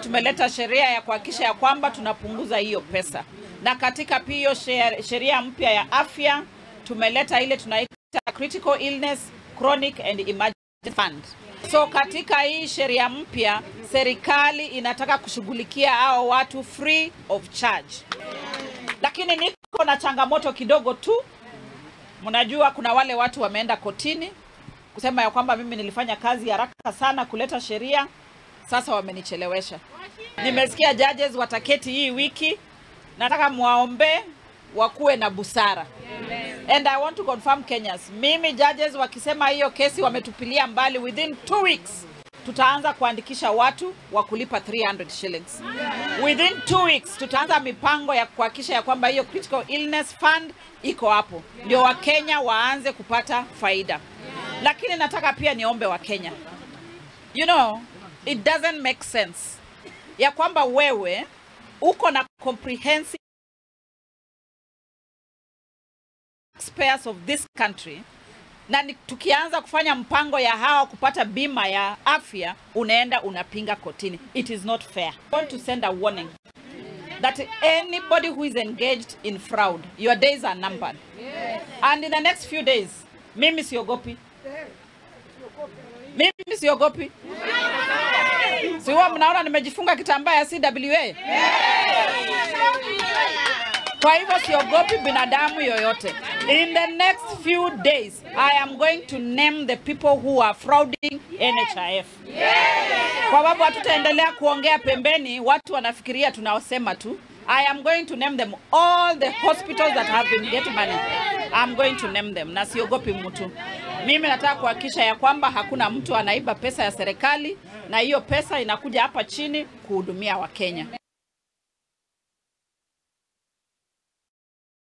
tumeleta sheria ya kuhakikisha ya kwamba tunapunguza hiyo pesa. Na katika pia sheria mpya ya afya tumeleta ile tunaita critical illness, chronic and emergency fund. So katika hii sheria mpya serikali inataka kushughulikia hao watu free of charge. Lakini niko na changamoto kidogo tu. Mnajua kuna wale watu wameenda kotini kusema ya kwamba mimi nilifanya kazi haraka sana kuleta sheria, sasa wamenichelewesha. Nimesikia judges wataketi hii wiki. Nataka muwaombe wakuwe na busara. And I want to confirm Kenyans, mimi judges wakisema hiyo kesi wametupilia mbali, within 2 weeks tutaanza kuandikisha watu wa kulipa 300 shillings. Within 2 weeks tutaanza mipango ya kuhakikisha ya kwamba hiyo critical illness fund iko hapo, ndio Wakenya waanze kupata faida. Lakini nataka pia niombe Wakenya, you know, it doesn't make sense ya kwamba wewe uko na comprehensive taxpayers of this country, na tukianza kufanya mpango ya hawa kupata bima ya afya, unaenda unapinga kotini. It is not fair. I want to send a warning that anybody who is engaged in fraud, your days are numbered. And in the next few days, mimi siogopi. Mimi siogopi. Si huwa mnaona nimejifunga kitambaa ya CWA? Kwa hivyo siogopi binadamu yoyote. In the next few days, I am going to name the people who are frauding NHIF. Kwa sababu hatutaendelea kuongea pembeni, watu wanafikiria tunawasema tu. I am going to name them, all the hospitals that have been getting money. I'm going to name them. Na siogopi mtu. Mimi nataka kuhakikisha ya kwamba hakuna mtu anaiba pesa ya serikali, na hiyo pesa inakuja hapa chini kuhudumia Wakenya.